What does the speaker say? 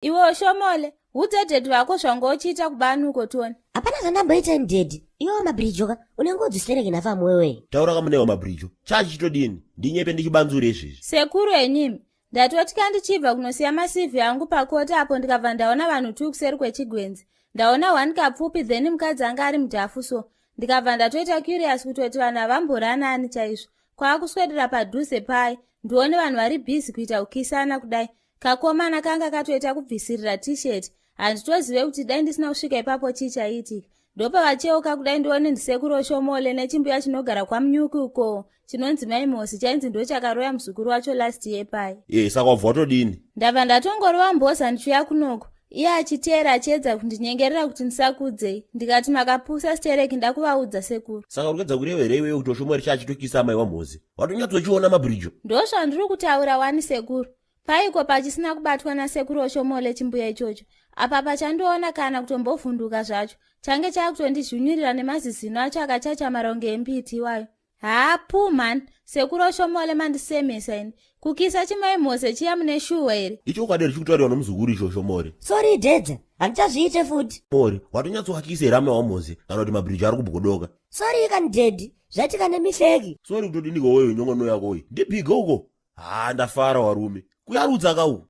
Iwe Oshomole, udze dhedhi vako zvanga uchiita kubani uko tione. Hapana zvandamboita ini dhedhi. Iwewe mabhirijo ka unenge udzistereke nafamu wewe. Taura kamunewa mabhirijo. Chachi chitodini? Ndinyepe ndichibanzure izvezvi. Sekuru enyimi, ndatotya ndichibva kunosiya masivi angu pakota apo ndikabva ndaona vanhu two kuseri kwechigwenzi. Ndaona one kapfupi then mukadzi anga ari mudhafu so. Ndikabva ndatoita curious kutoti vanhu havamboranani chaizvo. Kwaakuswedera padhuze paye ndione vanhu vari busy kuita kukisana kudai. Kakomana kanga katoita kubvisirira t-shirt. Handitozive kuti dai ndisina kusvika ipapo chii chaiitika. Ndopavacheuka kudai ndione ndisekuru Oshomole nechimbuya chinogara kwaMunyuki uko chinonzi Mai Mosi chainzi ndochakaroya muzukuru wacho last year paye. E, saka wabva watodini? Ndabva ndatongorova mboza ndichiuya kunoko iye achiteera achiedza kundinyengerera kuti ndisakudzei ndikati makapusa stereki ndakuvaudza sekuru. Saka uri kuedza kureva here iwewe kuti Oshomole chaachitokisa amai waMhozi? Watonyatsochiona mabhirijo? Ndozvandiri kutaura wani sekuru. Paiko pachisina kubatwa nasekuru Oshomole chimbuya ichocho. Apa pachandiona kana kutombovhunduka zvacho. Change chakutondizhunyurira nemazizino acho akachachamara kunge embiti iwayo. Haa puu mhani, sekuru Oshomole mandisemesa ini. Kukisa chimai mhose chiya mune shuwa here? Ichokwadi here chikutauriwa nomuzukuru icho Oshomole? Sorry Dedza, handichazviite futi. Mori, watonyatsowakisa here amai waMhozi kana kuti mabhirijo ari kubhodoka? Sorry kani daddy, zvaitika nemistake. Sorry kutodiniko wewe nyongono yako iyi. Ndibhiga uko. Haa ndafara warume. Kuyarutsa ka uku.